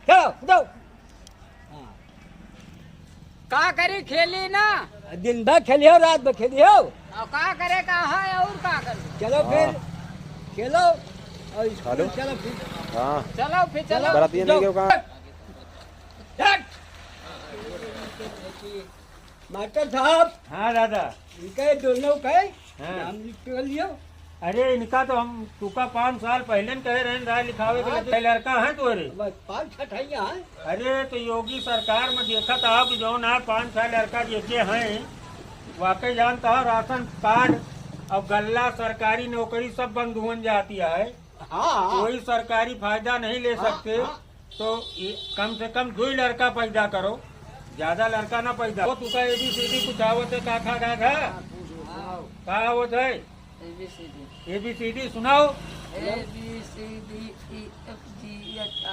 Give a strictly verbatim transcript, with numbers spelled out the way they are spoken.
चलो, जाओ। हाँ। का करी, खेली ना? दिन भर खेलियो, रात भर खेलियो। अब का करे का है और का करे? चलो फिर, हाँ। खेलो और स्कूल हेलो। चलो फिर। हाँ। चलो फिर, चलो। बरातिया जाओ। नहीं गयो कहाँ? हट। मास्टर साहब। हाँ दादा। इनके दोनों के हाँ। नाम लिख लियो। अरे इनका तो हम तुका पाँच साल पहले न कहे रहे राय लिखावे के हाँ। लिए, लड़का है तोरे। बस पाँच छठैया है। अरे तो योगी सरकार में देखत आओ कि जौन है पाँच साल लड़का देखे हैं, वाकई जानता हो राशन कार्ड और गल्ला सरकारी नौकरी सब बंद हुन जाती है। हाँ। कोई सरकारी फायदा नहीं ले हाँ, सकते। हाँ। तो ये कम से कम दो ही लड़का पैदा करो, ज्यादा लड़का ना पैदा हो। तुका एबीसीडी कुछ आवत है, का खा गा था? हाँ, पूछो, सुनाओ। का आवत है? एबीसीडी। एबीसीडी सुनाओ। A B C D E F G H आई।